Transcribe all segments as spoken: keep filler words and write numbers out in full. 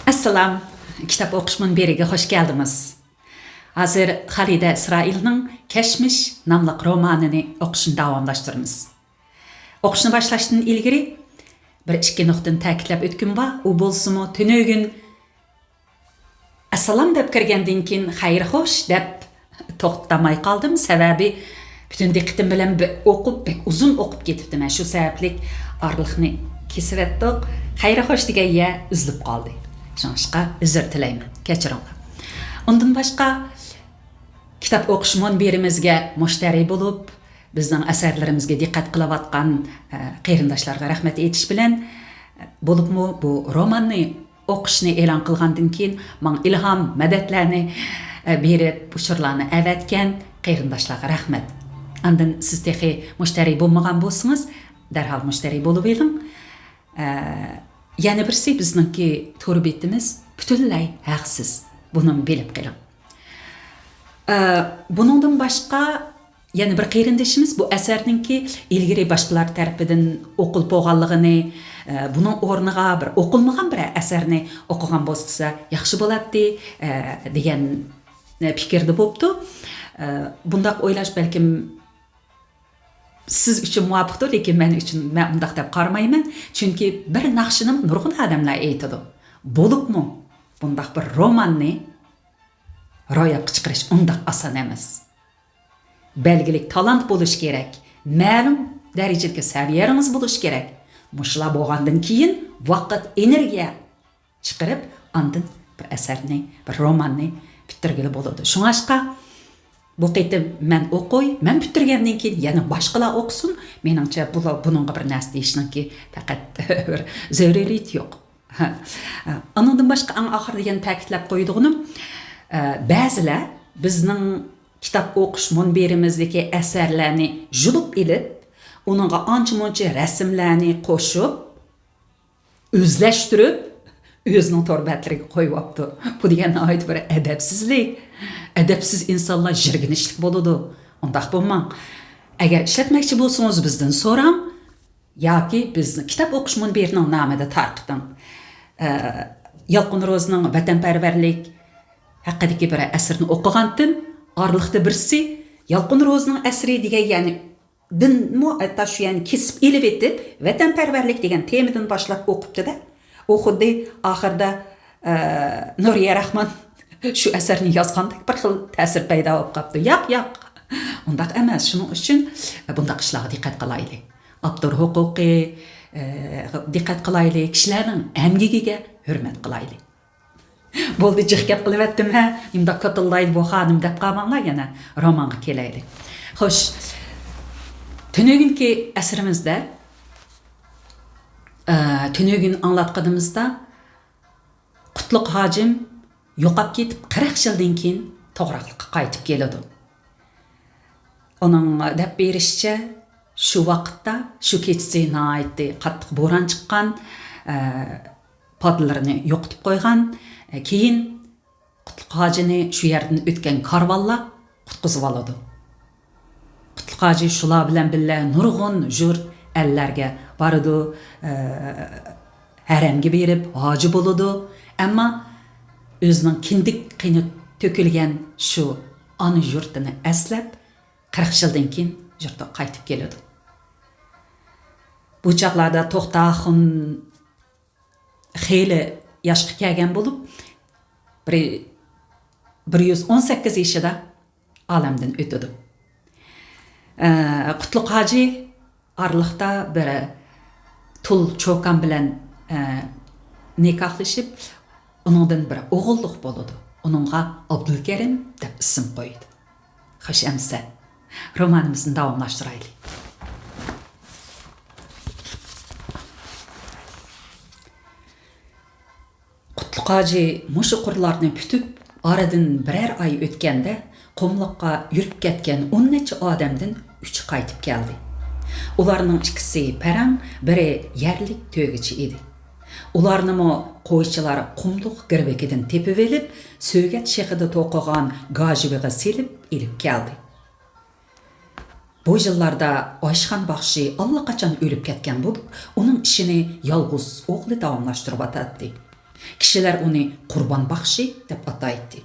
ئەسسالام، كىتاب ئوقۇش مۇنبىرىگە خوش كەلدىڭىز. ھازىر خالىدە ئىسرائىلنىڭ كەشمىش ناملىق رومانىنى ئوقۇشنى داۋاملاشتۇرىمىز. ئوقۇشنى باشلاشتىن ئىلگىرى بىر ئىككى نۇقتىنى تەكىتلەپ ئۆتكۈم بار. ئۇ بولسىمۇ تۈنۈگۈن ئەسسالام دەپ كىرگەندىن كېيىن خەير خوش دەپ توختىماي قالدىم. سەۋەبى پۈتۈن دىققىتىم بىلەن بە-، ئوقۇپ، بەك ئۇزۇن ئوقۇپ كېتىپتىمەن. شۇ سەۋەبلىك ئارىلىقنى كېسىۋەتتۇق. خەير خوش دېگەن يەر ئۈزۈلۈپ قالدى. شۇڭلاشقا ئۆزۈر تىلەيمەن. كەچۈرۈڭلار. ئۇندىن باشقا، كىتاب ئوقۇش مۇنبىرىمىزگە مۇشتەرى بولۇپ، بىزنىڭ ئەسەرلىرىمىزگە دىققەت قىلىۋاتقان، ئە، قېرىنداشلارغا رەھمەت ئېيتىش بىلەن، بولۇپمۇ بۇ روماننى ئوقۇشنى ئېلان قىلغاندىن كېيىن ماڭا ئىلھام، مەدەتلەرنى، ئە، بېرىپ، ئۇچۇرلارنى ئەۋەتكەن قېرىنداشلارغا رەھمەت. ئاندىن سىز تېخى مۇشتەرى بولمىغان بولسىڭىز، دەرھال مۇشتەرى بولۇۋېلىڭ. ئە، يەنە بىرسى، بىزنىڭكى تور بېتىمىز پۈتۈنلەي ھەقسىز. بۇنىمۇ بىلىپ قېلىڭ. ئە، بۇنىڭدىن باشقا يەنە بىر قېرىندىشىمىز بۇ ئەسەرنىڭكى ئىلگىرى باشقىلار تەرىپىدىن ئوقۇلۇپ بولغانلىقىنى، ئە، بۇنىڭ ئورنىغا بىر ئوقۇلمىغان بىر ئەسەرنى ئوقۇغان بولسا ياخشى بولاتتى، ئە، دېگەن پىكىردە بوپتۇ. ئە، بۇنداق ئويلاش بەلكىم سىز ئۈچۈن مۇۋاپىقتۇر، لېكىن مەن ئۈچۈن، مەن ئۇنداق دەپ قارىمايمەن. چۈنكى بىر ناخشىنىمۇ نۇرغۇن ئادەملەر ئېيتىدۇ. بولۇپمۇ بۇنداق بىر روماننى روياپقا چىقىرىش ئۇنداق ئاسان ئەمەس. بەلگىلىك تالانت بولۇش كېرەك، مەلۇم دەرىجىدىكى سەۋىيەڭىز بولۇش كېرەك. مۇشۇلار بولغاندىن كېيىن ۋاقىت، ئېنېرگىيە چىقىرىپ، ئاندىن بىر ئەسەرنى، بىر روماننى پۈتتۈرگىلى بولىدۇ. شۇڭلاشقا بۇ قېتىم مەن ئوقۇي، مەن پۈتتۈرگەندىن كېيىن يەنە باشقىلار ئوقۇسۇن. مېنىڭچە بۇلا-، بۇنىڭغا بىر نەرسە دېيىشنىڭكى پەقەت بىر زۆرۈرىيىتى يوق. ھە. ئانىڭدىن باشقا ئەڭ ئاخىرىدا يەنە تەكىتلەپ قويىدىغىنىم، ئە، بەزىلەر بىزنىڭ كىتاب ئوقۇش مۇنبىرىمىزدىكى ئەسەرلەرنى يۇلۇپ ئېلىپ، ئۇنىڭغا ئانچە-مۇنچە رەسىملەرنى قوشۇپ، ئۆزلەشتۈرۈپ، ئۆزىنىڭ تور بەتلىرىگە قويۇۋاپتۇ. بۇ دېگەن ناھايىتى بىر ئەدەپسىزلىك. ئەدەپسىز ئىنسانلار ژىرگىنىشلىك بولىدۇ. ئۇنداق بولماڭ. ئەگەر ئىشلەتمەكچى بولسىڭىز، بىزدىن سوراڭ ياكى بىزنىڭ كىتاب ئوقۇش مۇنبىرىنىڭ نامىدا تارقىتىڭ. ئە، يالقۇن روزىنىڭ ۋەتەنپەرۋەرلىك ھەققىدىكى بىر ئەسىرىنى ئوقۇغانتىم. ئارىلىقتا بىرسى يالقۇن روزىنىڭ ئەسىرى دېگەن، يەنى دىنمۇ ھەتتا شۇ يەنى كېسىپ ئېلىۋېتىپ، ۋەتەنپەرۋەرلىك دېگەن تېمىدىن باشلاپ ئوقۇپتۇ-دە، ئۇ خۇددى ئاخىرىدا، ئە، نۇرىيە رەھمان شۇ ئەسەرنى يازغاندەك بىر خىل تەسىر پەيدا بولۇپ قاپتۇ. ياق، ياق، ئۇنداق ئەمەس. شۇنىڭ ئۈچۈن بۇنداق ئىشلارغا دىققەت قىلايلى. ئاپتور ھوقۇقى، ئە، دىققەت قىلايلى، كىشىلەرنىڭ ئەمگىكىگە ھۆرمەت قىلايلى. بولدى، جىق گەپ قىلىۋەتتىم ھە، نېمىنداق كاتىللايدۇ بۇ خانىم دەپ قالماڭلار، يەنە رومانغا كېلەيلى. خوش، تۈنۈگۈنكى ئەسىرىمىزدە، ئە، تۈنۈگۈن ئاڭلاتقىنىمىزدا، قۇتلۇق ھاجىم يوقاپ كېتىپ قىرىق يىلدىن كېيىن توغراقلىققا قايتىپ كېلىدۇ. ئۇنىڭ دەپ بېرىشىچە، شۇ ۋاقىتتا، شۇ كېچىسى ناھايىتى قاتتىق بوران چىققان، ئە، پادىلىرىنى يوقىتىپ قويغان. ئە، كېيىن قۇتلۇق ھاجىنى شۇ يەردىن ئۆتكەن كارۋانلار قۇتقۇزۇۋالىدۇ. قۇتلۇق ھاجى شۇلار بىلەن بىللە نۇرغۇن يۇرت ئەللەرگە بارىدۇ، ئە، ھەرەمگە بېرىپ ھاجى بولىدۇ. ئەمما ئۆزىنىڭ كىندىك قېنى تۆكۈلگەن شۇ ئانا يۇرتىنى ئەسلەپ، قىرىق يىلدىن كېيىن يۇرتىغا قايتىپ كېلىدۇ. بۇ چاغلاردا توختى ئاخۇن خېلى ياشقا كەلگەن بولۇپ، بىر، بىر يۈز ئون سەككىز يېشىدا ئالەمدىن ئۆتىدۇ. ئە، قۇتلۇق ھاجى ئارىلىقتا بىر تۇل چوكان بىلەن، ئە، نىكاھلىشىپ، ئۇنىڭدىن بىر ئوغۇللۇق بولىدۇ. ئۇنىڭغا ئابدۇلكەرىم دەپ ئىسىم قويىدۇ. خوش ئەمىسە، رومانىمىزنى داۋاملاشتۇرايلى. قۇتلۇق ھاجى مۇشۇ قۇرلارنى پۈتۈپ، ئارىدىن بىرەر ئاي ئۆتكەندە، قۇملۇققا يۈرۈپ كەتكەن ئون نەچچە ئادەمدىن ئۈچى قايتىپ كەلدى. ئۇلارنىڭ ئىككىسى پەرەڭ، بىرى يەرلىك تۆگىچى ئىدى. ئۇلارنىمۇ قويچىلار قۇملۇق گىرۋىكىدىن تېپىۋېلىپ، سۆگەت شېخىدا توقۇغان گاجىۋىغا سېلىپ ئېلىپ كەلدى. بۇ يىللاردا ئايشخان باخشى ئاللىقاچان ئۆلۈپ كەتكەن بولۇپ، ئۇنىڭ ئىشىنى يالغۇز ئوغلى داۋاملاشتۇرۇۋاتاتتى. كىشىلەر ئۇنى قۇربان باخشى دەپ ئاتايتتى.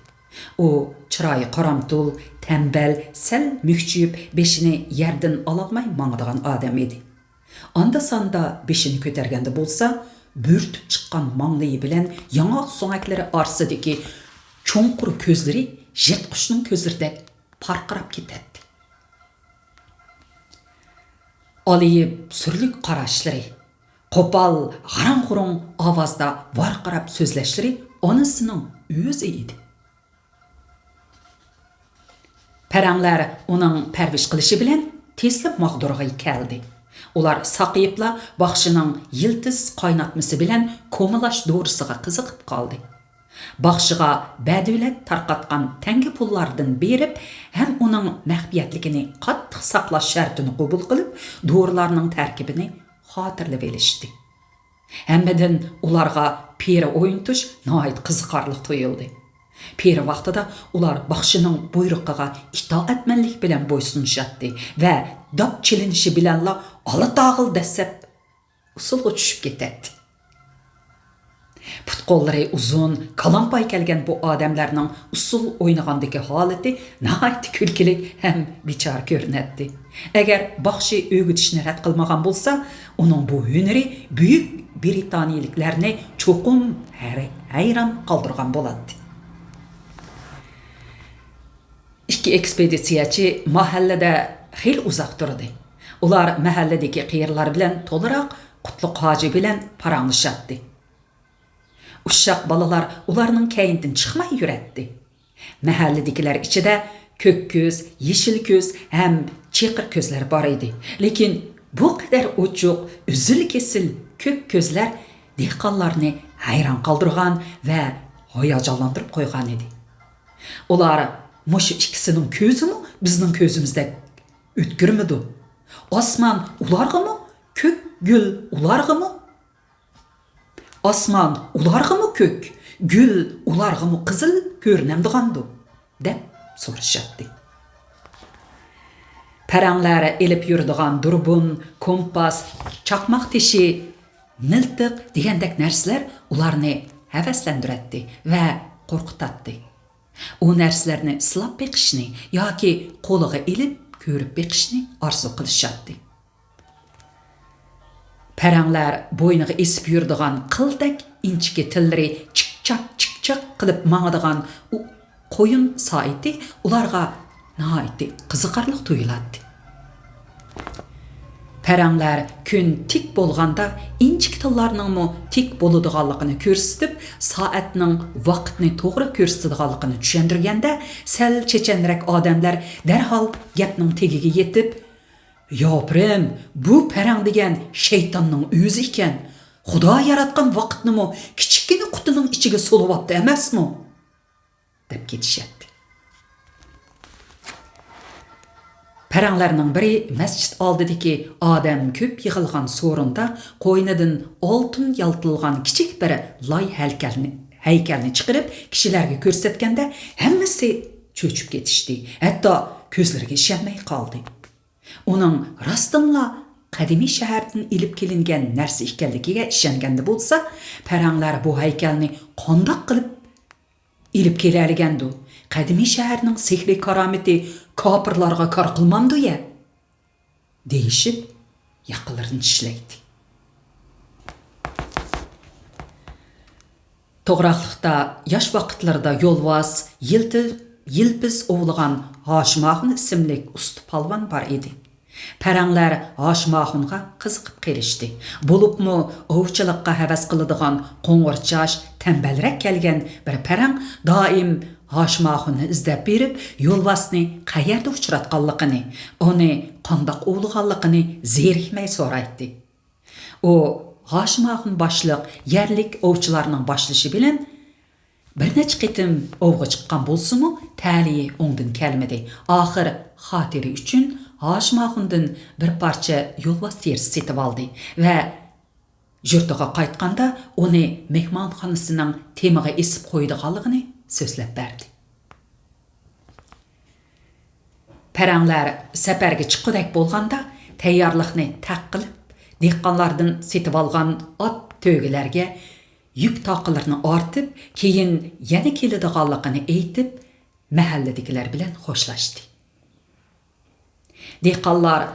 ئۇ چىرايى قارامتۇل، تەمبەل، سەل مۈكچىيىپ، بېشىنى يەردىن ئالالماي ماڭىدىغان ئادەم ئىدى. ئاندا-ساندا بېشىنى كۆتەرگەندە بولسا، بۆرتۈپ چىققان ماڭلىيى بىلەن ياڭاق سۆڭەكلىرى ئارىسىدىكى چوڭقۇر كۆزلىرى يىرتقۇچنىڭ كۆزلىرىدەك پارقىراپ كېتەتتى. ئالىيىپ سۈرلۈك قاراشلىرى، قوپال غاراڭ-غۇرۇڭ ئاۋازدا ۋارقىراپ سۆزلەشلىرى ئانىسىنىڭ ئۆزى ئىدى. پەرەڭلەر ئۇنىڭ پەرۋىش قىلىشى بىلەن تېزلا ماغدۇرغا كەلدى. ئۇلار ساقىيىپلا باخشىنىڭ يىلتىز قايناتمىسى بىلەن كومىلاش دورىسىغا قىزىقىپ قالدى. باخشىغا بەدۆلەت تارقاتقان تەڭگە پۇللاردىن بېرىپ ھەم ئۇنىڭ مەخپىيەتلىكىنى قاتتىق ساقلاش شەرتىنى قوبۇل قىلىپ، دورىلارنىڭ تەركىبىنى خاتىرىلىۋېلىشتى. ھەممىدىن ئۇلارغا پىرە ئوينىتىش ناھايىتى قىزىقارلىق تۇيۇلدى. پىرە ۋاقتىدا ئۇلار باخشىنىڭ بۇيرۇقىغا ئىتائەتمەنلىك بىلەن بويسۇنۇشاتتى ۋە داپ چېلىنىشى بىلەنلا ئالا تاغىل دەسسەپ ئۇسسۇلغا چۈشۈپ كېتەتتى. پۇت-قوللىرى ئۇزۇن، كالامپاي كەلگەن بۇ ئادەملەرنىڭ ئۇسسۇل ئوينىغاندىكى ھالىتى ناھايىتى كۈلكىلىك ھەم بىچارە كۆرۈنەتتى. ئەگەر باخشى ئۆگىتىشنى رەت قىلمىغان بولسا، ئۇنىڭ بۇ ھۈنىرى بۈيۈك برىتانىيىلىكلەرنى چوقۇم ھەر-، ھەيران قالدۇرغان بولاتتى. ئىككى ئېكسپېدىتسىيەچى مەھەللىدە خېلى ئۇزاق تۇردى. ئۇلار مەھەللىدىكى قېرىلار بىلەن تولىراق قۇتلۇق ھاجى بىلەن پاراڭلىشاتتى. ئۇششاق بالىلار ئۇلارنىڭ كەينىدىن چىقماي يۈرەتتى. مەھەللىدىكىلەر ئىچىدە كۆك كۆز، يېشىل كۆز ھەم چېقىر كۆزلەر بار ئىدى. لېكىن بۇ قەدەر ئوچۇق، ئۈزۈل-كېسىل كۆك كۆزلەر دېھقانلارنى ھەيران قالدۇرغان ۋە ھاياجانلاندۇرۇپ قويغان ئىدى. ئۇلار مۇشۇ ئىككىسىنىڭ كۆزىمۇ بىزنىڭ كۆزىمىزدەك ئۆتكۈرمىدۇ؟ ئاسمان ئۇلارغىمۇ كۆك، گۈل ئۇلارغىمۇ؟ ئاسمان ئۇلارغىمۇ كۆك، گۈل ئۇلارغىمۇ قىزىل كۆرۈنەمدىغاندۇ؟ دەپ سورىشاتتى. پەرەڭلەر ئېلىپ يۈرىدىغان دۇربۇن، كومپاس، چاقماق تېشى، مىلتىق دېگەندەك نەرسىلەر ئۇلارنى ھەۋەسلەندۈرەتتى ۋە قورقۇتاتتى. ئۇ نەرسىلەرنى سىلاپ بېقىشنى ياكى قولىغا ئېلىپ كۆرۈپ بېقىشنى ئارزۇ قىلىشاتتى. پەرەڭلەر بوينىغا ئېسىپ يۈرىدىغان قىلدەك ئىنچىكە تىللىرى چىكچاك-چىكچاك قىلىپ ماڭىدىغان ئۇ قويۇن سائىتى ئۇلارغا ناھايىتى قىزىقارلىق تۇيۇلاتتى. پەرەڭلەر كۈن تىك بولغاندا ئىنچىكە تىللارنىڭمۇ تىك بولىدىغانلىقىنى كۆرسىتىپ، سائەتنىڭ ۋاقىتنى توغرا كۆرسىتىدىغانلىقىنى چۈشەندۈرگەندە، سەل چېچەنرەك ئادەملەر دەرھال گەپنىڭ تېگىگە يېتىپ، ياپرەم، بۇ پەرەڭ دېگەن شەيتاننىڭ ئۆزى ئىكەن. خۇدا ياراتقان ۋاقىتنىمۇ كىچىككىنە قۇتىنىڭ ئىچىگە سولىۋاپتۇ ئەمەسمۇ؟ دەپ كېتىشەتتى. پەرەڭلەرنىڭ بىرى مەسچىت ئالدىدىكى ئادەم كۆپ يىغىلغان سورۇندا قوينىدىن ئالتۇن يالتىلىغان كىچىك بىر لاي ھەيكەلنى، ھەيكەلنى چىقىرىپ كىشىلەرگە كۆرسەتكەندە، ھەممىسى چۆچۈپ كېتىشتى، ھەتتا كۆزلىرىگە ئىشەنمەي قالدى. ئۇنىڭ راستتىنلا قەدىمىي شەھەردىن ئېلىپ كېلىنگەن نەرسە ئىكەنلىكىگە ئىشەنگەندە بولسا، پەرەڭلەر بۇ ھەيكەلنى قانداق قىلىپ ئېلىپ كېلەلىگەندۇ؟ قەدىمىي شەھەرنىڭ سېھرىي كارامىتى كاپىرلارغا كار قىلمامدۇ يە؟ دېيىشىپ، ياقىلىرىنى چىشلەيتتى. توغراقلىقتا ياش ۋاقىتلىرىدا يولۋاس، يىلتىز، يىلپىز ئوۋلىغان ھاشىم ئاخۇن ئىسىملىك ئۇستا پالۋان بار ئىدى. پەرەڭلەر ھاشىم ئاخۇنغا قىزىقىپ قېلىشتى. بولۇپمۇ ئوۋچىلىققا ھەۋەس قىلىدىغان قوڭۇرچاش، تەمبەلرەك كەلگەن بىر پەرەڭ دائىم ھاشىم ئاخۇننى ئىزدەپ بېرىپ، يولۋاسنى قەيەردە ئۇچراتقانلىقىنى، ئۇنى قانداق ئوۋلىغانلىقىنى زېرىكمەي سورايتتى. ئۇ ھاشىم ئاخۇن باشلىق يەرلىك ئوۋچىلارنىڭ باشلىشى بىلەن بىر نەچچە قېتىم ئوۋغا چىققان بولسىمۇ، تەلىيى ئوڭدىن كەلمىدى. ئاخىر خاتىرە ئۈچۈن ھاشىم ئاخۇندىن بىر پارچە يولۋاس تېرىسى سېتىۋالدى ۋە يۇرتىغا قايتقاندا ئۇنى مېھمانخانىسىنىڭ تېمىغا ئېسىپ قويىدىغانلىقىنى سۆزلەپ بەردى. پەرەڭلەر سەپەرگە چىققۇدەك بولغاندا، تەييارلىقنى تەق قىلىپ، دېھقانلاردىن سېتىۋالغان ئات تۆگىلەرگە يۈك تاقلىرىنى ئارتىپ، كېيىن يەنە كېلىدىغانلىقىنى ئېيتىپ، مەھەللىدىكىلەر بىلەن خوشلاشتى. دېھقانلار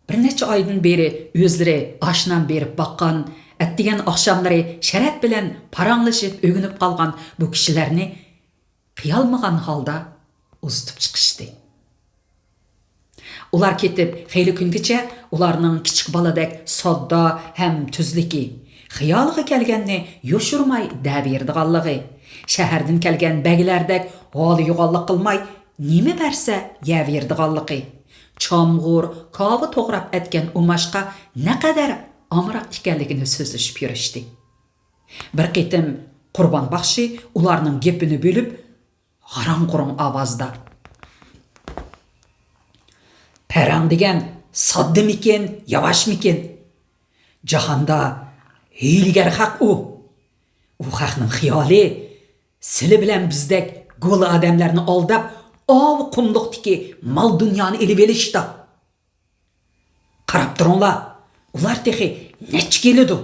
بىر نەچچە ئايدىن بېرى ئۆزلىرى ئاش-نان بېرىپ باققان، ئەتىگەن ئاخشاملىرى شەرەت بىلەن پاراڭلىشىپ ئۆگىنىپ قالغان بۇ كىشىلەرنى قىيالمىغان ھالدا ئۇزىتىپ چىقىشتى. ئۇلار كېتىپ خېلى كۈنگىچە ئۇلارنىڭ كىچىك بالىدەك ساددا ھەم تۈزلۈكى، خىيالىغا كەلگەننى يوشۇرماي دەۋېرىدىغانلىقى، شەھەردىن كەلگەن بەگلەردەك ھالى يوغانلىق قىلماي نېمە بەرسە يەۋېرىدىغانلىقى، چامغۇر، كاۋا توغراپ ئەتكەن ئۇماچقا نەقەدەر ئامراق ئىكەنلىكىنى سۆزلىشىپ يۈرۈشتى. بىر قېتىم قۇربان باخشى ئۇلارنىڭ گېپىنى بۆلۈپ، غاراڭ-غۇرۇڭ ئاۋازدا، «پەرەڭ دېگەن ساددىمىكىن، ياۋاشمىكىن؟ جاھاندا ھىيلىگەر خەق ئۇ. ئۇ خەقنىڭ خىيالى سىلى بىلەن بىزدەك گول ئادەملەرنى ئالداپ، ئاۋۇ قۇملۇقتىكى مال-دۇنيانى ئېلىۋېلىشتا. قاراپ تۇرۇڭلار، ئۇلار تېخى نەچچە كېلىدۇ.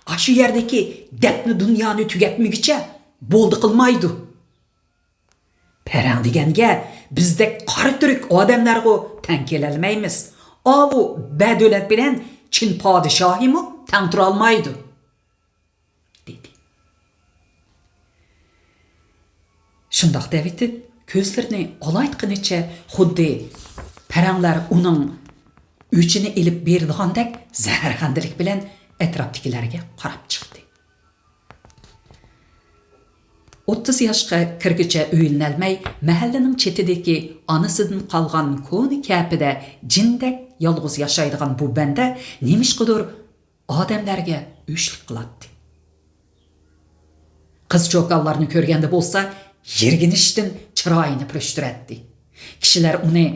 ئاشۇ يەردىكى دەپنە دۇنيانى تۈگەتمىگۈچە بولدى قىلمايدۇ. پەرەڭ دېگەنگە بىزدەك قارا تۈرك ئادەملەرغۇ تەڭ كېلەلمەيمىز. ئاۋۇ بەدۆلەت بىلەن چىن پادىشاھىمۇ تەڭ تۇرالمايدۇ.» دېدى. شۇنداق دەۋېتىپ، كۆزلىرىنى ئالايتقىنىچە خۇددى پەرەڭلەر ئۇنىڭ ئۆچىنى ئېلىپ بېرىدىغاندەك زەھەرخەندىلىك بىلەن ئەتراپتىكىلەرگە قاراپ چىقتى. ئوتتۇز ياشقا كىرگۈچە ئۆيلىنەلمەي، مەھەللىنىڭ چېتىدىكى ئانىسىدىن قالغان كونا كەپىدە جىندەك يالغۇز ياشايدىغان بۇ بەندە نېمىشقىدۇر ئادەملەرگە ئۆچلۈك قىلاتتى. قىز-چوكانلارنى كۆرگەندە بولسا يىرگىنىشتىن چىرايىنى پۈرۈشتۈرەتتى. كىشىلەر ئۇنى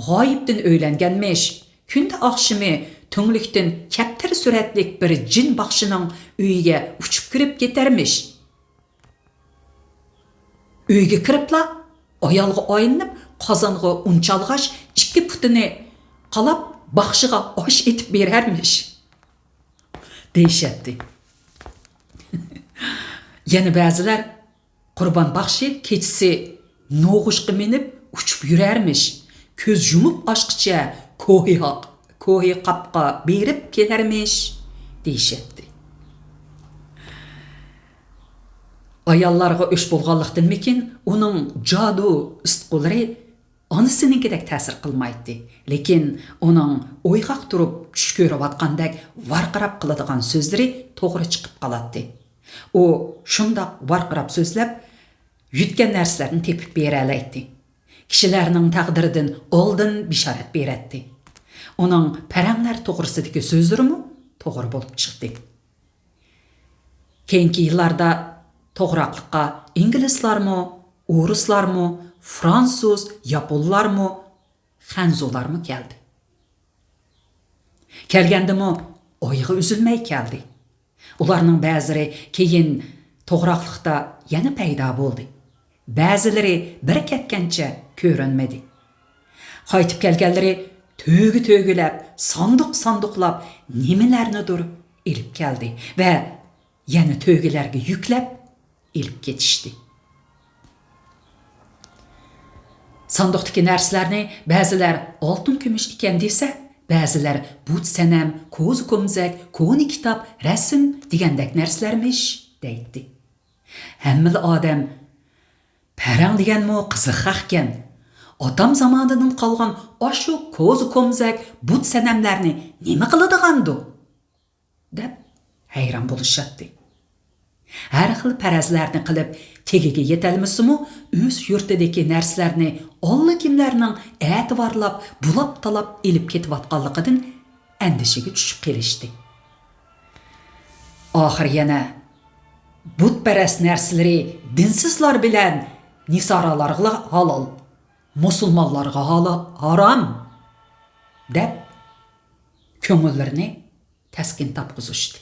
غايىبتىن ئۆيلەنگەنمىش، كۈندە ئاخشىمى تۈڭلۈكتىن كەپتەر سۈرئەتلىك بىر جىن باخشىنىڭ ئۆيىگە ئۇچۇپ كىرىپ كېتەرمىش. ئۆيگە كىرىپلا ئايالغا ئايلىنىپ، قازانغا ئۇن چالغاچ، ئىككى پۇتىنى قالاپ، باخشىغا ئاش ئېتىپ بېرەرمىش، دېيىشەتتى. يەنە بەزىلەر قۇربان باخشى كېچىسى نوغۇچقا مىنىپ ئۇچۇپ يۈرەرمىش، كۆز يۇمۇپ ئاچقىچە كوھى ھاق-، كوھى قاپقا بېرىپ كېلەرمىش، دېيىشەتتى. ئاياللارغا ئۆچ بولغانلىقتىنمىكىن، ئۇنىڭ جادۇ ئۇستىقۇلىرى ئانىسىنىڭكىدەك تەسىر قىلمايتتى. لېكىن ئۇنىڭ ئويغاق تۇرۇپ چۈش كۆرۈۋاتقاندەك ۋارقىراپ قىلىدىغان سۆزلىرى توغرا چىقىپ قالاتتى. ئۇ شۇنداق ۋارقىراپ سۆزلەپ، يۈتكەن نەرسىلەرنى تېپىپ بېرەلەيتتى. كىشىلەرنىڭ تەقدىرىدىن ئالدىن بېشارەت بېرەتتى. ئۇنىڭ پەرەڭلەر توغرىسىدىكى سۆزلىرىمۇ توغرا بولۇپ چىقتى. كېيىنكى يىللاردا توغراقلىققا ئىنگلىزلارمۇ، ئورۇسلارمۇ، فرانسۇز، ياپونلارمۇ، خەنزۇلارمۇ كەلدى. كەلگەندىمۇ ئايىغى ئۈزۈلمەي كەلدى. ئۇلارنىڭ بەزىلىرى كېيىن توغراقلىقتا يەنە پەيدا بولدى. بەزىلىرى بىر كەتكەنچە كۆرۈنمىدى. قايتىپ كەلگەنلىرى تۆگە-تۆگىلەپ، ساندۇق-ساندۇقلاپ نېمىلەرنىدۇر ئېلىپ كەلدى ۋە يەنە تۆگىلەرگە يۈكلەپ ئېلىپ كېتىشتى. ساندۇقتىكى نەرسىلەرنى بەزىلەر ئالتۇن-كۈمۈش ئىكەن دېسە، بەزىلەر بۇت سەنەم، كوزا-كومزەك، كونا كىتاب، رەسىم دېگەندەك نەرسىلەرمىش، دەيتتى. ھەممىلا ئادەم، «پەرەڭ دېگەنمۇ قىزىق خەقكەن. ئاتام زامانىدىن قالغان ئاشۇ كوزا-كومزەك، بۇت سەنەملەرنى نېمە قىلىدىغاندۇ؟» دەپ ھەيران بولۇشاتتى. ھەر خىل پەرەزلەرنى قىلىپ تېگىگە يېتەلمىسىمۇ، ئۆز يۇرتىدىكى نەرسىلەرنى ئاللىكىملەرنىڭ ئەتىۋارلاپ، بۇلاپ-تالاپ ئېلىپ كېتىۋاتقانلىقىدىن ئەندىشىگە چۈشۈپ قېلىشتى. ئاخىر يەنە، «بۇتپەرەس نەرسىلىرى دىنسىزلار بىلەن نېسارالارغىلا ھالال، مۇسۇلمانلارغا ھالا-، ھارام» دەپ، كۆڭۈللىرىنى تەسكىن تاپقۇزۇشتى.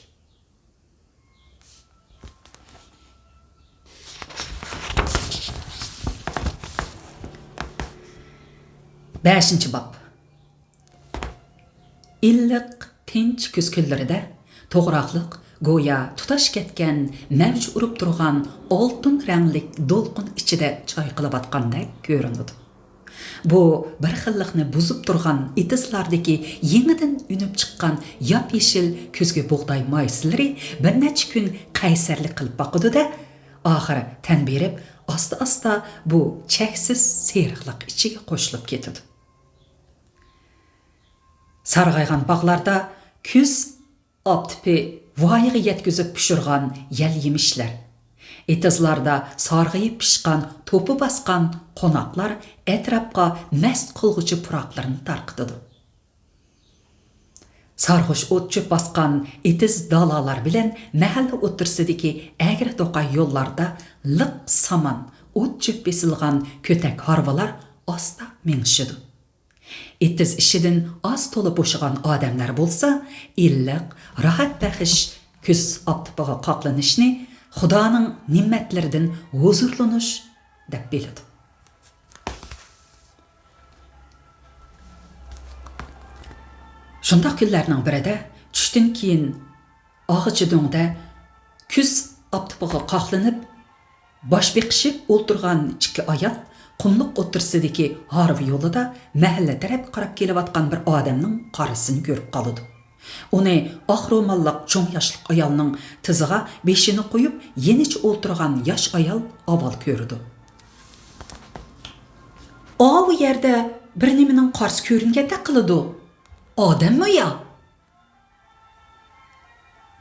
بەشىنچى باب. ئىللىق، تىنچ كۈز كۈنلىرىدە توغراقلىق گويا تۇتاش كەتكەن، مەۋج ئۇرۇپ تۇرغان ئالتۇن رەڭلىك دولقۇن ئىچىدە چايقىلىۋاتقاندەك كۆرۈنىدۇ. بۇ بىر خىللىقنى بۇزۇپ تۇرغان ئېتىزلاردىكى يېڭىدىن ئۈنۈپ چىققان ياپيېشىل كۈزگى بۇغداي مايسىلىرى بىر نەچچە كۈن قەيسەرلىك قىلىپ باقىدۇ-دە، ئاخىر تەن بېرىپ، ئاستا-ئاستا بۇ چەكسىز سېرىقلىق ئىچىگە قوشۇلۇپ كېتىدۇ. سارغايغان باغلاردا كۈز ئاپتىپى ۋايىغا يەتكۈزۈپ پىشۇرغان يەل يېمىشلەر، ئېتىزلاردا سارغىيىپ پىشقان توپا باسقان قوناقلار ئەتراپقا مەست قىلغۇچى پۇراقلىرىنى تارقىتىدۇ. سارغۇچ ئوت-چۆپ باسقان ئېتىز دالالار بىلەن مەھەللە ئوتتۇرىسىدىكى ئەگرى-توقاي يوللاردا لىق سامان، ئوت-چۆپ بېسىلغان كۆتەك ھارۋىلار ئاستا مېڭىشىدۇ. ئېتىز ئىچىدىن ئاز-تولا بوشىغان ئادەملەر بولسا، ئىللىق، راھەت بەخش كۈز ئاپتىپىغا قاقلىنىشنى خۇدانىڭ نېمەتلىرىدىن ھۇزۇرلىنىش دەپ بىلىدۇ. شۇنداق كۈنلەرنىڭ بىرىدە چۈشتىن كېيىن ئاغىچى دۆڭدە كۈز ئاپتىپىغا قاقلىنىپ، باش بېقىشىپ ئولتۇرغان ئىككى ئايال قۇملۇق ئوتتۇرىسىدىكى ھارۋا يولىدا مەھەللە تەرەپكە قاراپ كېلىۋاتقان بىر ئادەمنىڭ قارىسىنى كۆرۈپ قالىدۇ. ئۇنى ئاق روماللىق چوڭ ياشلىق ئايالنىڭ تىزىغا بېشىنى قويۇپ، يېنىچە ئولتۇرغان ياش ئايال ئاۋۋال كۆرىدۇ. ئاۋۇ يەردە بىر نېمىنىڭ قارىسى كۆرۈنگەندەك قىلىدۇ. ئادەممۇ يا؟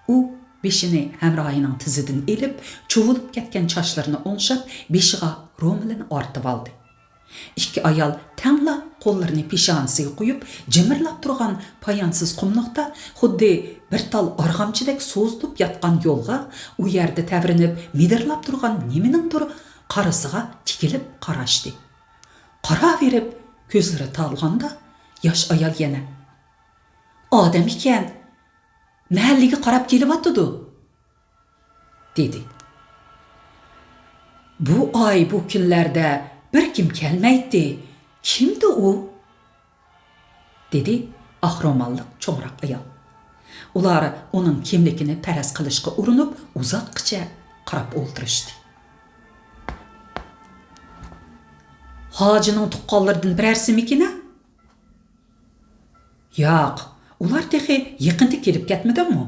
ئۇ بېشىنى ھەمراھىنىڭ تىزىدىن ئېلىپ، چۇۋۇلۇپ كەتكەن چاچلىرىنى ئوڭشاپ، بېشىغا رومىلىنى ئارتىۋالدى. ئىككى ئايال تەڭلا قوللىرىنى پېشانىسىگە قويۇپ، جىمىرلاپ تۇرغان پايانسىز قۇملۇقتا خۇددى بىر تال ئارغامچىدەك سوزۇلۇپ ياتقان يولغا، ئۇ يەردە تەۋرىنىپ مىدىرلاپ تۇرغان نېمىنىڭدۇر قارىسىغا تىكىلىپ قاراشتى. قاراۋېرىپ كۆزلىرى تالغاندا، ياش ئايال يەنە، ئادەم ئىكەن، مەھەللىگە قاراپ كېلىۋاتىدۇ، دېدى. بۇ ئاي، بۇ كۈنلەردە بىر كىم كەلمەيتتى. كىمدۇ ئۇ؟ دېدى ئاق روماللىق چوڭراق ئايال. ئۇلار ئۇنىڭ كىملىكىنى پەرەز قىلىشقا ئۇرۇنۇپ، ئۇزاققىچە قاراپ ئولتۇرۇشتى. ھاجىنىڭ تۇغقانلىرىدىن بىرەرسىمىكىن-ە؟ ياق، ئۇلار تېخى يېقىندا كېلىپ كەتمىدىمۇ؟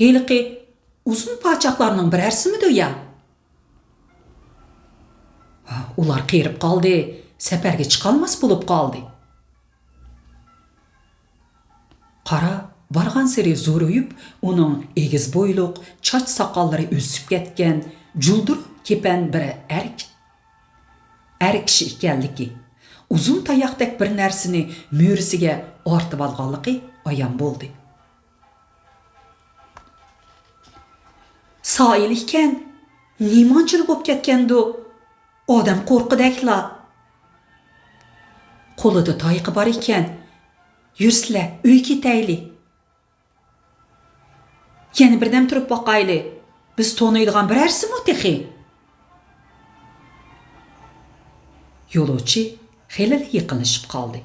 ھېلىقى ئۇزۇن پاچاقلارنىڭ بىرەرسىمىدۇ يا؟ ھا، ئۇلار قېرىپ قالدى، سەپەرگە چىقالماس بولۇپ قالدى. قارا بارغانسېرى زورىيىپ، ئۇنىڭ ئېگىز بويلۇق، چاچ ساقاللىرى ئۆسۈپ كەتكەن، جۇلدۇر كېپەن بىر ئەر ئەر كىشى ئىكەنلىكى، ئۇزۇن تاياقتەك بىر نەرسىنى مۈرىسىگە ئارتىۋالغانلىقى ئايان بولدى. سائىل ئىكەن، نېمانچىلا بوپ كەتكەندۇ؟ ئادەم قورقىدەكلا. قولىدا تايىقى بار ئىكەن. يۈرسىلە، ئۆيگە كېتەيلى. يەنە بىردەم تۇرۇپ باقايلى، بىز تونۇيدىغان بىرەرسىمۇ تېخى؟ يولۇچى خېلىلا يېقىنلىشىپ قالدى.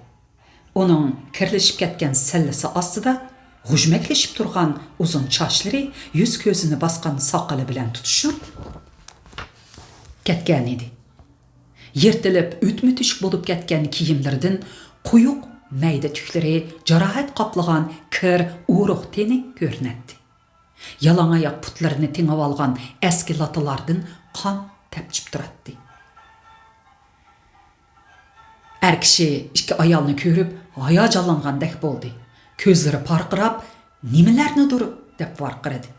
ئۇنىڭ كىرلىشىپ كەتكەن سەللىسى ئاستىدا غۇژمەكلىشىپ تۇرغان ئۇزۇن چاچلىرى يۈز-كۆزىنى باسقان ساقىلى بىلەن تۇتىشىپ كەتكەنىدى. يىرتىلىپ ئۆتمە-تۆشۈك بولۇپ كەتكەن كىيىملىرىدىن قويۇق مەيدە تۈكلىرى، جاراھەت قاپلىغان كىر ئورۇق تېنى كۆرۈنەتتى. يالاڭ ئاياق پۇتلىرىنى تېڭىۋالغان ئەسكى لاتىلاردىن قان تەپچىپ تۇراتتى. ئەر كىشى ئىككى ئايالنى كۆرۈپ ھاياجانلانغاندەك بولدى. كۆزلىرى پارقىراپ، نېمىلەرنىدۇر دەپ ۋارقىرىدى.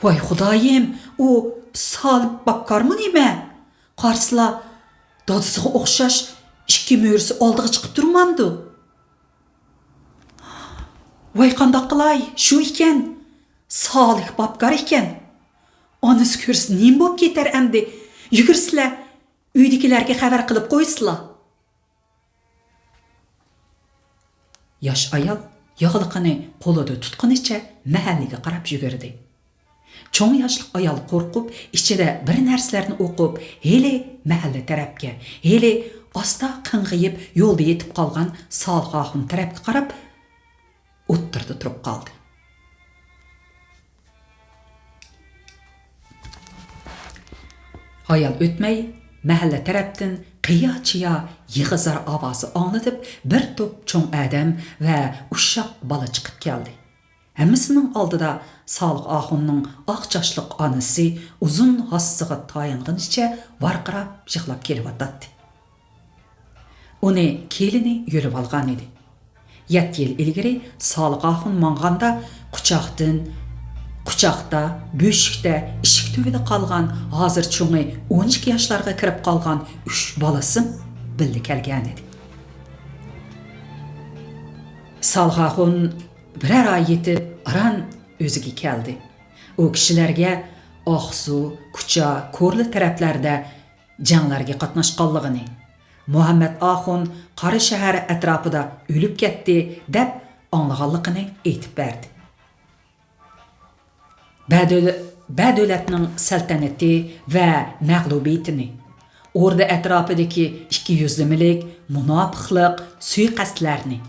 ۋاي خۇدايىم، ئۇ سالىپ باپكارمۇ نېمە؟ قارىسىلا، دادىسىغا ئوخشاش ئىككى مۈرىسى ئالدىغا چىقىپ تۇرمامدۇ؟ ۋاي قانداق قىلاي، شۇ ئىكەن. سالىھ باپكار ئىكەن. ئانىسى كۆرسە نېمە بوپ كېتەر ئەمدى؟ يۈگۈرسىلە، ئۆيدىكىلەرگە خەۋەر قىلىپ قويسىلا. ياش ئايال ياغلىقىنى قولىدا تۇتقىنىچە مەھەللىگە قاراپ يۈگۈردى. چوڭ ياشلىق ئايال قورقۇپ، ئىچىدە بىر نەرسىلەرنى ئوقۇپ، ھېلى مەھەللە تەرەپكە، ھېلى ئاستا قىڭغىيىپ يولدا يېتىپ قالغان سالىھ ئاخۇن تەرەپكە قاراپ، ئوتتۇرىدا تۇرۇپ قالدى. ھايال ئۆتمەي، مەھەللە تەرەپتىن قىيا-چىيا يىغا-زار ئاۋازى ئاڭلىتىپ، بىر توپ چوڭ ئادەم ۋە ئۇششاق بالا چىقىپ كەلدى. ھەممىسىنىڭ ئالدىدا سالىھ ئاخۇننىڭ ئاق چاچلىق ئانىسى ئۇزۇن ھاسىسىغا تايانغىنىچە ۋارقىراپ يىغلاپ كېلىۋاتاتتى. ئۇنى كېلىنى يۆلىۋالغان ئىدى. يەتتە يىل ئىلگىرى سالىھ ئاخۇن ماڭغاندا قۇچاقتىن، قۇچاقتا، بۆشۈكتە، ئىشىك تۈۋىدە قالغان، ھازىر چوڭى ئون ئىككى ياشلارغا كىرىپ قالغان ئۈچ بالىسىمۇ بىللە كەلگەنىدى. سالىھ ئاخۇن بىرەر ئاي يېتىپ، ئاران ئۆزىگە كەلدى. ئۇ كىشىلەرگە ئاقسۇ، كۇچا، كورلا تەرەپلەردە جەڭلەرگە قاتناشقانلىقىنى، مۇھەممەد ئاخۇن قاراشەھەر ئەتراپىدا ئۆلۈپ كەتتى، دەپ ئاڭلىغانلىقىنى ئېيتىپ بەردى. بەدۆل-، بەدۆلەتنىڭ سەلتەنىتى ۋە مەغلۇبىيىتىنى، ئوردا ئەتراپىدىكى ئىككى يۈزلىمىلىك، مۇناپىقلىق، سۇيىقەستلەرنى،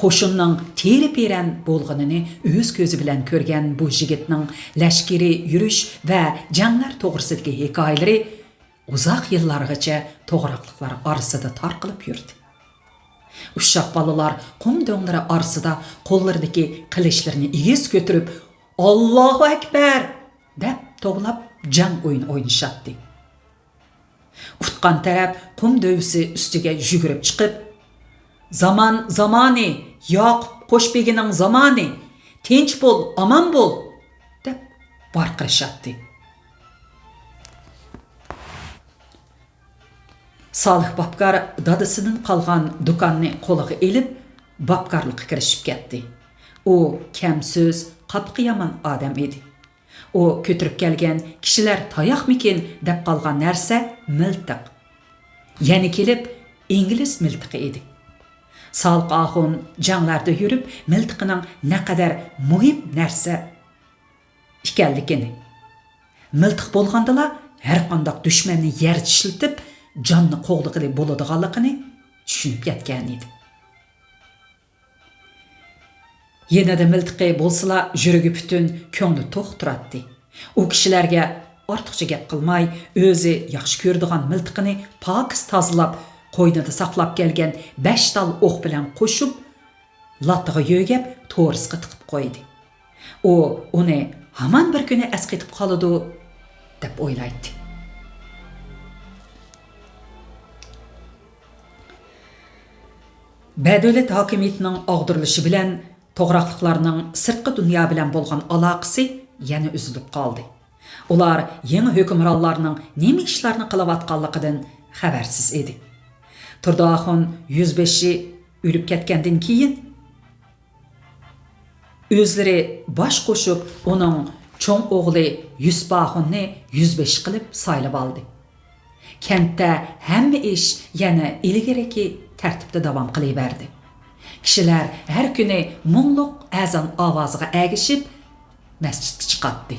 قوشۇننىڭ تېرە-پېرەن بولغىنىنى ئۆز كۆزى بىلەن كۆرگەن بۇ يىگىتنىڭ لەشكىرىي يۈرۈش ۋە جەڭلەر توغرىسىدىكى ھېكايىلىرى ئۇزاق يىللارغىچە توغراقلىقلار ئارىسىدا تارقىلىپ يۈردى. ئۇششاق بالىلار قۇم دۆڭلىرى ئارىسىدا قوللىرىدىكى قىلىچلىرىنى ئېگىز كۆتۈرۈپ، «ئاللاھۇ ئەكبەر!» دەپ توۋلاپ جەڭ ئويۇنى ئوينىشاتتى. ئۇتقان تەرەپ قۇم دۆۋىسى ئۈستىگە يۈگۈرۈپ چىقىپ، «زامان زامانى، ياقۇپ قوشبېگىنىڭ زامانى، تىنچ بول، ئامان بول!» دەپ ۋارقىرىشاتتى. سالىھ باپكار دادىسىدىن قالغان دۇكاننى قولىغا ئېلىپ، باپكارلىققا كىرىشىپ كەتتى. ئۇ كەم سۆز، قاپىقى يامان ئادەم ئىدى. ئۇ كۆتۈرۈپ كەلگەن كىشىلەر تاياقمىكىن دەپ قالغان نەرسە مىلتىق. يەنە كېلىپ ئىنگلىز مىلتىقى ئىدى. سالىھ ئاخۇن جەڭلەردە يۈرۈپ مىلتىقىنىڭ نەقەدەر مۇھىم نەرسە ئىكەنلىكىنى، مىلتىق بولغاندىلا ھەرقانداق دۈشمەننى يەر چىشلىتىپ جاننى قوغدىغىلى بولىدىغانلىقىنى چۈشىنىپ يەتكەن ئىدى. يېنىدا مىلتىقى بولسىلا يۈرىكى پۈتۈن، كۆڭلى توق تۇراتتى. ئۇ كىشىلەرگە ئارتۇقچە گەپ قىلماي، ئۆزى ياخشى كۆرىدىغان مىلتىقىنى پاكىز تازىلاپ، قوينىدا ساقلاپ كەلگەن بەش تال ئوق بىلەن قوشۇپ، لاتىغا يۆگەپ، تورۇسقا تىقىپ قويدى. ئۇ ئۇنى ھامان بىر كۈنى ئەسقېتىپ قالىدۇ، دەپ ئويلايتتى. بەدۆلەت ھاكىمىيىتىنىڭ ئاغدۇرۇلۇشى بىلەن توغراقلىقلارنىڭ سىرتقى دۇنيا بىلەن بولغان ئالاقىسى يەنە ئۈزۈلۈپ قالدى. ئۇلار يېڭى ھۆكۈمرانلارنىڭ نېمە ئىشلارنى قىلىۋاتقانلىقىدىن خەۋەرسىز ئىدى. تۇردى ئاخۇن يۈزبېشى ئۆلۈپ كەتكەندىن كېيىن، ئۆزلىرى باش قوشۇپ، ئۇنىڭ چوڭ ئوغلى يۈسۈپ ئاخۇننى يۈزبېشى قىلىپ سايلىۋالدى. كەنتتە ھەممە ئىش يەنە ئىلگىرىكى تەرتىپتە داۋام قىلىۋەردى. كىشىلەر ھەر كۈنى مۇڭلۇق ئەزان ئاۋازىغا ئەگىشىپ، مەسچىتكە چىقاتتى.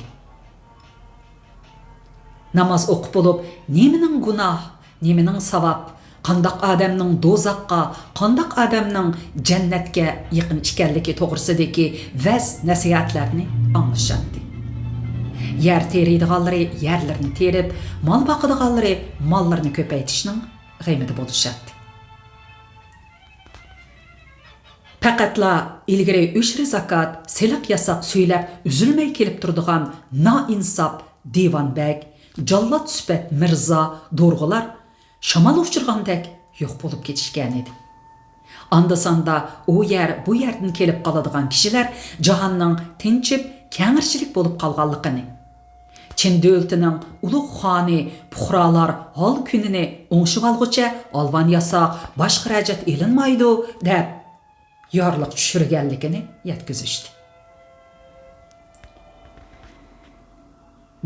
ناماز ئوقۇپ بولۇپ، نېمىنىڭ گۇناھ، نېمىنىڭ ساۋاب، قانداق ئادەمنىڭ دوزاخقا، قانداق ئادەمنىڭ جەننەتكە يېقىن ئىكەنلىكى توغرىسىدىكى ۋەز-نەسىھەتلەرنى ئاڭلىشاتتى. يەر تېرىيدىغانلىرى يەرلىرىنى تېرىپ، مال باقىدىغانلىرى ماللىرىنى كۆپەيتىشنىڭ غېمىدە بولۇشاتتى. پەقەتلا ئىلگىرى ئۆشرە زاكات، سېلىق ياساق سۈيلەپ ئۈزۈلمەي كېلىپ تۇرىدىغان نائىنساپ دىۋان بەگ، جاللات سۈپەت مىرزا، دورغىلار شامال ئۇچۇرغاندەك يوق بولۇپ كېتىشكەنىدى. ئاندا-ساندا ئۇ يەر، بۇ يەردىن كېلىپ قالىدىغان كىشىلەر جاھاننىڭ تىنچىپ، كەڭرىچىلىك بولۇپ قالغانلىقىنى، چىن دۆلىتىنىڭ ئۇلۇغ خانى پۇقرالار ھال-كۈنىنى ئوڭشىۋالغۇچە ئالۋان ياساق، باش خىراجەت ئېلىنمايدۇ، دەپ يارلىق چۈشۈرگەنلىكىنى يەتكۈزۈشتى.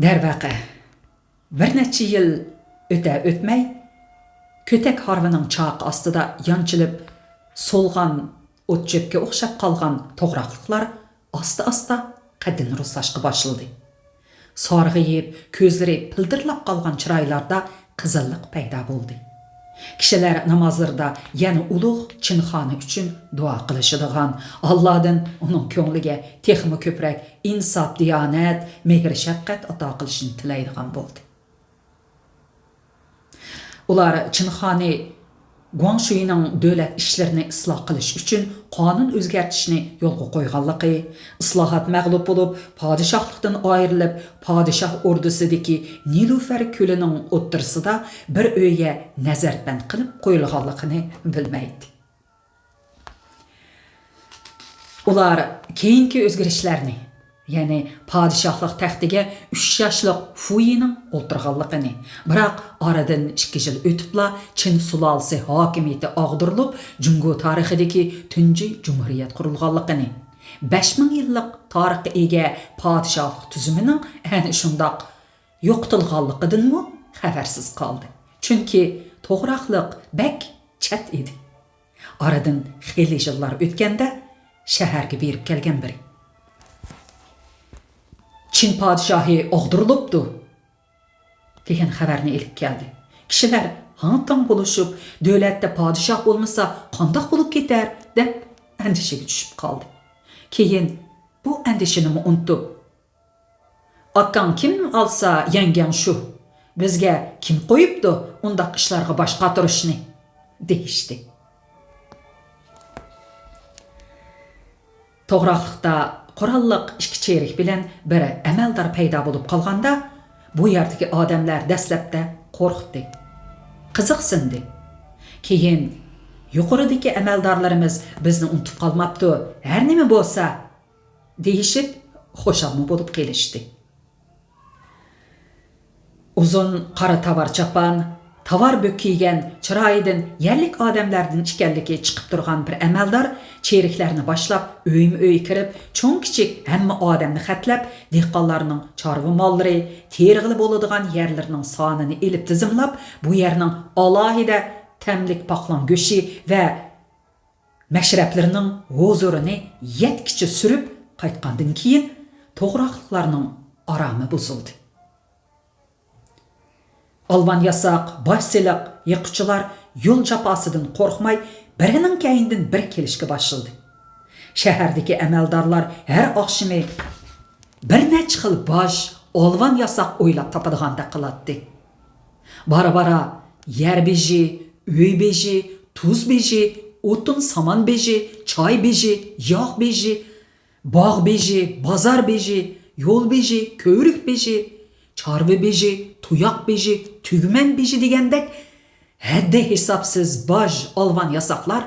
دەرۋەقە، بىر نەچچە يىل ئۆتە-ئۆتمەي، كۆتەك ھارۋىنىڭ چاقى ئاستىدا يانچىلىپ سولغان ئوت-چۆپكە ئوخشاپ قالغان توغراقلىقلار ئاستا-ئاستا قەددىنى رۇسلاشقا باشلىدى. سارغىيىپ، كۆزلىرى پىلدىرلاپ قالغان چىرايلاردا قىزىللىق پەيدا بولدى. كىشىلەر نامازلىرىدا يەنە ئۇلۇغ چىنخانا ئۈچۈن دۇئا قىلىشىدىغان، ئاللادىن ئۇنىڭ كۆڭلىگە تېخىمۇ كۆپرەك ئىنساپ، دىيانەت، مېھىر-شەپقەت ئاتا قىلىشىنى تىلەيدىغان بولدى. ئۇلار چىنخانى گۇاڭشۈينىڭ دۆلەت ئىشلىرىنى ئىسلاھ قىلىش ئۈچۈن قانۇن ئۆزگەرتىشنى يولغا قويغانلىقى، ئىسلاھات مەغلۇپ بولۇپ، پادىشاھلىقتىن ئايرىلىپ، پادىشاھ ئوردىسىدىكى نىلۇفەر كۆلىنىڭ ئوتتۇرىسىدا بىر ئۆيگە نەزەربەند قىلىپ قويۇلغانلىقىنى بىلمەيتتى. ئۇلار كېيىنكى ئۆزگىرىشلەرنى، يەنى پادىشاھلىق تەختىگە ئۈچ ياشلىق فۇيىنىڭ ئولتۇرغانلىقىنى، بىراق ئارىدىن ئىككى يىل ئۆتۈپلا چىن سۇلالىسى ھاكىمىيىتى ئاغدۇرۇلۇپ، جۇڭگو تارىخىدىكى تۇنجى جۇمھۇرىيەت قۇرۇلغانلىقىنى، بەش مىڭ يىللىق تارىخقا ئىگە پادىشاھلىق تۈزۈمىنىڭ ئەنە شۇنداق يوقىتىلغانلىقىدىنمۇ خەۋەرسىز قالدى. چۈنكى توغراقلىق بەك چەت ئىدى. ئارىدىن خېلى يىللار ئۆتكەندە، شەھەرگە بېرىپ كەلگەن بىرى، «چىن پادىشاھى ئاغدۇرۇلۇپتۇ» دېگەن خەۋەرنى ئېلىپ كەلدى. كىشىلەر ھاڭ-تاڭ بولۇشۇپ، «دۆلەتتە پادىشاھ بولمىسا، قانداق بولۇپ كېتەر؟» دەپ ئەندىشىگە چۈشۈپ قالدى. كېيىن بۇ ئەندىشىنىمۇ ئۇنتۇپ، «ئاكاڭ كىم ئالسا، يەڭگەڭ شۇ. بىزگە كىم قويۇپتۇ ئۇنداق ئىشلارغا باش قاتۇرۇشنى؟» دېيىشتى. توغراقلىقتا قوراللىق ئىككى چېرىك بىلەن بىر ئەمەلدار پەيدا بولۇپ قالغاندا، بۇ يەردىكى ئادەملەر دەسلەپتە قورقتى، قىزىقسىندى. كېيىن، «يۇقىرىدىكى ئەمەلدارلىرىمىز بىزنى ئۇنتۇپ قالماپتۇ، ھەر نېمە بولسا» دېيىشىپ، خۇشالمۇ بولۇپ قېلىشتى. ئۇزۇن قارا تاۋار چاپان، تاۋار بۆك كىيگەن، چىرايىدىن يەرلىك ئادەملەردىن ئىكەنلىكى چىقىپ تۇرغان بىر ئەمەلدار چېرىكلەرنى باشلاپ، ئۆيمۇ ئۆي كىرىپ، چوڭ-كىچىك ھەممە ئادەمنى خەتلەپ، دېھقانلارنىڭ چارۋا ماللىرى، تېرىغىلى بولىدىغان يەرلىرىنىڭ سانىنى ئېلىپ تىزىملاپ، بۇ يەرنىڭ ئالاھىدە تەملىك پاقلان گۆشى ۋە مەشرەپلىرىنىڭ ھۇزۇرىنى يەتكىچە سۈرۈپ قايتقاندىن كېيىن، توغراقلىقلارنىڭ ئارامى بۇزۇلدى. ئالۋان ياساق، باش سېلىق يىققۇچىلار يول جاپاسىدىن قورقماي، بىرىنىڭ كەينىدىن بىر كېلىشكە باشلىدى. شەھەردىكى ئەمەلدارلار ھەر ئاخشىمى بىر نەچچە خىل باج، ئالۋان ياساق ئويلاپ تاپىدىغاندەك قىلاتتى. بارا-بارا يەر بېجى، ئۆي بېجى، تۇز بېجى، ئوتۇن-سامان بېجى، چاي بېجى، ياغ بېجى، باغ بېجى، بازار بېجى، يول بېجى، كۆۋرۈك بېجى، چارۋا بېجى، تۇياق بېجى، تۈگمەن بېجى دېگەندەك ھەددى-ھېسابسىز باج، ئالۋان ياساقلار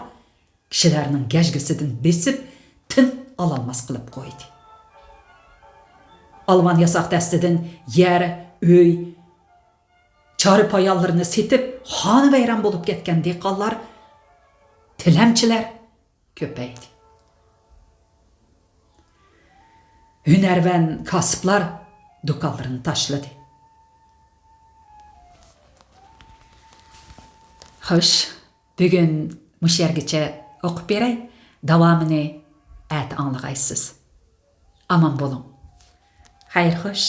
كىشىلەرنىڭ گەجگىسىدىن بېسىپ، تىن ئالالماس قىلىپ قويدى. ئالۋان ياساق دەستىدىن يەر، ئۆي، چارۋا پايانلىرىنى سېتىپ، خانىۋەيران بولۇپ كەتكەن دېھقانلار، تىلەمچىلەر كۆپەيدى. ھۈنەرۋەن كاسىپلار دۇكانلىرىنى تاشلىدى. خوش، بۈگۈن مۇشۇ يەرگىچە ئوقۇپ بېرەي. داۋامىنى ئەتە ئاڭلىغايسىز. ئامان بولۇڭ. خەير خوش.